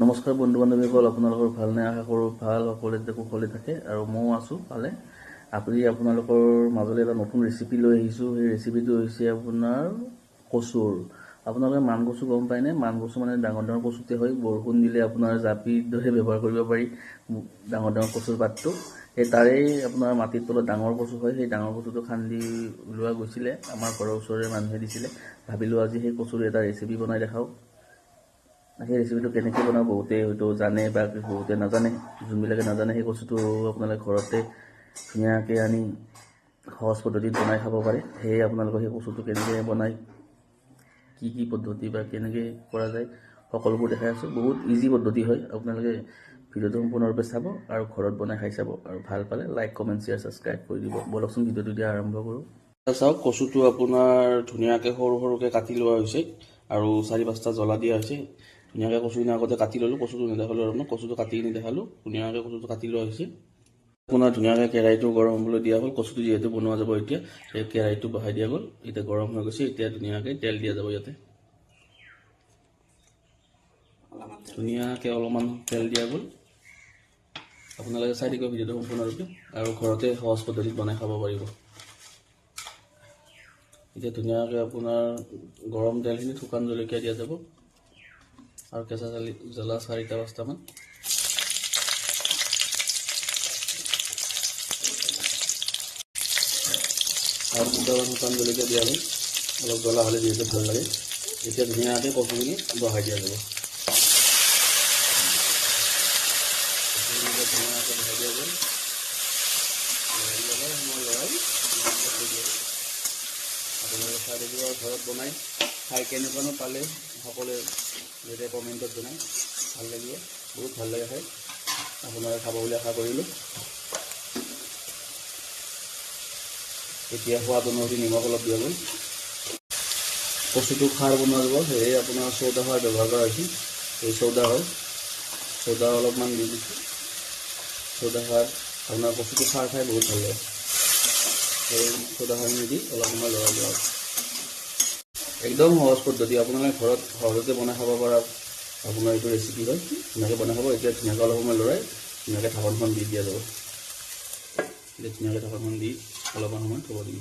নমস্কাৰ বন্ধু বান্ধৱীসকল, আপোনালোকৰ ভালনে? আশা কৰোঁ ভাল, সকলোৱে যাতে কুশলে থাকে আৰু ময়ো আছোঁ ভালে। আজি আপোনালোকৰ মাজলৈ এটা নতুন ৰেচিপি লৈ আহিছোঁ। সেই ৰেচিপিটো হৈছে আপোনাৰ কচুৰ। আপোনালোকে মান কচু গম পায়নে? মান কচু মানে ডাঙৰ ডাঙৰ কচুতে হয়। বৰষুণ দিলে আপোনাৰ জাপিৰ দৰে ব্যৱহাৰ কৰিব পাৰি ডাঙৰ ডাঙৰ কচুৰ পাতটো। সেই তাৰেই আপোনাৰ মাটিৰ তলত ডাঙৰ কচু হয়। সেই ডাঙৰ কচুটো খান্দি ওলোৱা গৈছিলে, আমাৰ ঘৰৰ ওচৰৰে মানুহে দিছিলে। ভাবিলোঁ আজি সেই কচুৰ এটা ৰেচিপি বনাই দেখাওঁ। সেই ৰেচিপিটো কেনেকৈ বনাওঁ বহুতেই হয়তো জানে বা বহুতে নাজানে। যোনবিলাকে নাজানে সেই কচুটো আপোনালোকে ঘৰতে ধুনীয়াকৈ আনি সহজ পদ্ধতিত বনাই খাব পাৰে। সেয়ে আপোনালোকে সেই কচুটো কেনেকৈ বনায়, কি কি পদ্ধতি বা কেনেকৈ কৰা যায় সকলোবোৰ দেখাই আছোঁ। বহুত ইজি পদ্ধতি হয়। আপোনালোকে ভিডিঅ'টো সম্পূৰ্ণৰূপে চাব আৰু ঘৰত বনাই খাই চাব আৰু ভাল পালে লাইক, কমেণ্ট, শ্বেয়াৰ, ছাবস্ক্ৰাইব কৰি দিব। ব'লকচোন ভিডিঅ'টো এতিয়া আৰম্ভ কৰোঁ। চাওক, কচুটো আপোনাৰ ধুনীয়াকৈ সৰু সৰুকৈ কাটি লোৱা হৈছে আৰু 4-5টা জ্বলা দিয়া হৈছে। ধুনীয়াকৈ কচুখিনি আগতে কাটি ল'লোঁ, কচুটো নেদেখালোঁ আৰু মই কচুটো কাটি নেদেখালোঁ। ধুনীয়াকৈ কচুটো কাটি লোৱা হৈছে। আপোনাৰ ধুনীয়াকৈ কেৰাহীটো গৰম হ'বলৈ দিয়া হ'ল। কচুটো যিহেতু বনোৱা যাব এতিয়া, সেই কেৰাহীটো বহাই দিয়া গ'ল। এতিয়া গৰম হৈ গৈছে। এতিয়া ধুনীয়াকৈ তেল দিয়া যাব ইয়াতে। ধুনীয়াকৈ অলপমান তেল দিয়া গ'ল। আপোনালোকে চাই থাকিব ভিডিঅ'টো সম্পূৰ্ণৰূপে আৰু ঘৰতে সহজ পদ্ধতিত বনাই খাব পাৰিব। এতিয়া ধুনীয়াকৈ আপোনাৰ গৰম তেলখিনিত শুকান জলকীয়া দিয়া যাব আৰু কেঁচা জ্বলা 4-5টামান। আৰু 2টামান শুকান জলকীয়া দিয়া হ'ল। অলপ জ্বলা হ'লে যিহেতু ভাল লাগে। এতিয়া ধুনীয়াকৈ কচুখিনি বহাই দিয়া যাব। ধুনীয়াকৈ বহাই দিয়া গ'ল। সময় লৰাই আপোনালোকে চাই থাকিব আৰু ঘৰত বনাই খাই কেনেকুৱানো পালে সকলোৱে যেতিয়া কমেণ্টত জনায়, ভাল লাগিব, বহুত ভাল লাগে খাই। আপোনালোকে খাব বুলি আশা কৰিলোঁ। এতিয়া সোৱাদ অনুসৰি নিমখ অলপ দিয়া গ'ল। কচুটো খাৰ বনোৱা যাব, সেয়ে আপোনাৰ চৌদা খাৰ ব্যৱহাৰ কৰা হৈছে। এই চৌদা হয়, চৌদা অলপমান দি দিছোঁ। চৌদা খাৰ আপোনাৰ কচুটো খাৰ খাই বহুত ভাল লাগে। সেই চৌদা খাৰখিনি দি অলপ সময় লৰাই লোৱা। একদম সহজ পদ্ধতি, আপোনালোকে ঘৰত সহজতে বনাই খাব পৰা আপোনাৰ এইটো ৰেচিপি হয়। ধুনীয়াকৈ বনাই খাব। এতিয়া ধুনীয়াকৈ অলপ সময় লৰাই ধুনীয়াকৈ ঢাকনখন দি দিয়া যাব। এতিয়া ধুনীয়াকৈ ঢাকনখন দি অলপমান সময় থ'ব দিম।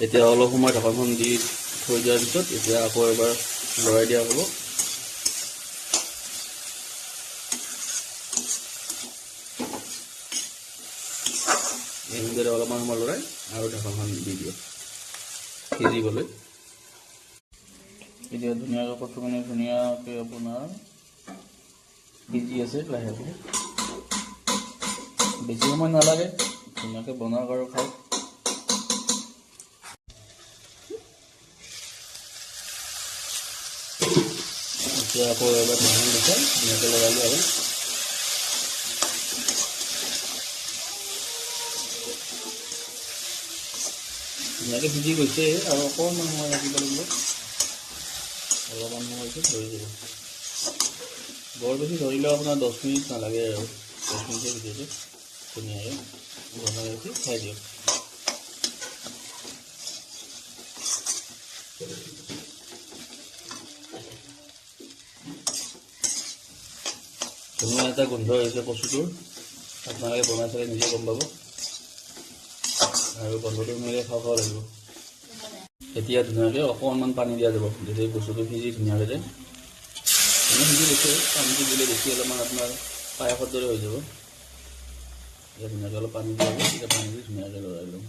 এতিয়া অলপ সময় ঢাকনখন দি থৈ দিয়াৰ পিছত এতিয়া আকৌ এবাৰ লৰাই দিয়া হ'ব। এনেদৰে অলপমান সময় লৰাই আৰু ঢাকনখন দি দিয়ক সিজিবলৈ। এতিয়া ধুনীয়াকৈ কচুখিনি ধুনীয়াকৈ আপোনাৰ সিজি আছে লাহে লাহে। বেছি সময় নালাগে, ধুনীয়াকৈ বনাওক আৰু খাওক। এতিয়া আকৌ এবাৰ ঢাকন দিছে, ধুনীয়াকৈ লগাই লোৱা হ'ল। ধুনীয়াকৈ সিজি গৈছে আৰু অকণমান সময় ৰাখিব লাগিব। অলপমান সময় পিছত ধৰি যাব। বৰ বেছি ধৰিলেও আপোনাৰ 10 মিনিট নালাগে আৰু 10 মিনিটৰ ভিতৰতে ধুনীয়াকৈ বনাই উঠি খাই দিয়ক। ধুনীয়া এটা গোন্ধ আহিছে কচুটোৰ। আপোনালোকে বনাই চালে নিজে গম পাব আৰু গোন্ধটো শুনিলে খাওঁ খাওঁ লাগিব। এতিয়া ধুনীয়াকৈ অকণমান পানী দিয়া যাব, যাতে বস্তুটো সিজি ধুনীয়াকৈ যায়। এনে সিজি গৈছে, পানীটো দিলে বেছি অলপমান আপোনাৰ পায়সৰ দৰে হৈ যাব। এতিয়া ধুনীয়াকৈ অলপ পানী দিয়া যাব। এতিয়া পানী দি ধুনীয়াকৈ লৰাই ল'ম।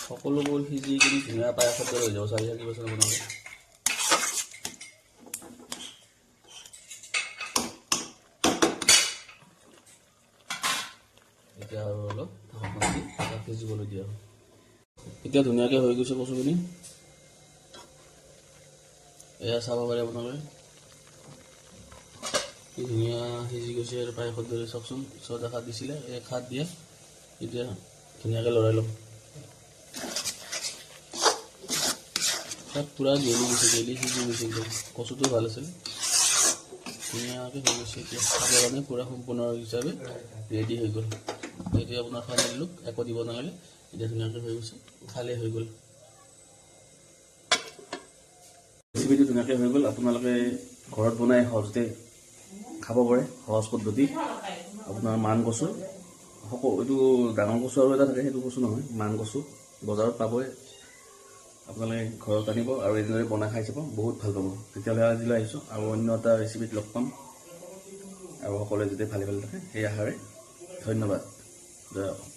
সকলোবোৰ সিজি কিনি ধুনীয়া পায়সৰ দৰে হৈ যাব। 4 বছৰ বনালে এতিয়া আৰু অলপ ঢাকনখন দি সিজিবলৈ দিয়া হ'ল। এতিয়া ধুনীয়াকৈ হৈ গৈছে কচুখিনি। এয়া চাব পাৰে আপোনালোকে কি ধুনীয়া সিজি গৈছে আৰু পায়সৰ দৰে। চাওকচোন, চৌদা খাৰ দিছিলে, এই খাৰ দিয়া। এতিয়া ধুনীয়াকৈ লৰাই ল'ম। তাত পূৰা গেলি গৈছে, গেলি সিজি গৈছে একদম। কচুটো ভাল আছিল, ধুনীয়াকৈ হৈ গৈছে। এতিয়া খাবৰ কাৰণে পূৰা সম্পূৰ্ণ হিচাপে ৰেডি হৈ গ'ল। এতিয়া আপোনাৰ ফাইনেল লুক, একো দিব নালাগে। এতিয়া ধুনীয়াকৈ হৈ গৈছে, খালেই হৈ গ'ল। ৰেচিপিটো ধুনীয়াকৈ হৈ গ'ল। আপোনালোকে ঘৰত বনাই সহজতে খাব পাৰে, সহজ পদ্ধতি। আপোনাৰ মান কচু, সকলো এইটো ডাঙৰ কচু আৰু এটা থাকে, সেইটো কচু নহয়, মান কচু বজাৰত পাবই। আপোনালোকে ঘৰত আনিব আৰু এনেদৰে বনাই খাই চাব, বহুত ভাল পাব। তেতিয়াহ'লে আজিলৈ আহিছোঁ, আৰু অন্য এটা ৰেচিপিত লগ পাম। আৰু সকলোৱে যাতে ভালে ভালে থাকে সেই আশাৰে ধন্যবাদ। জয় অসম।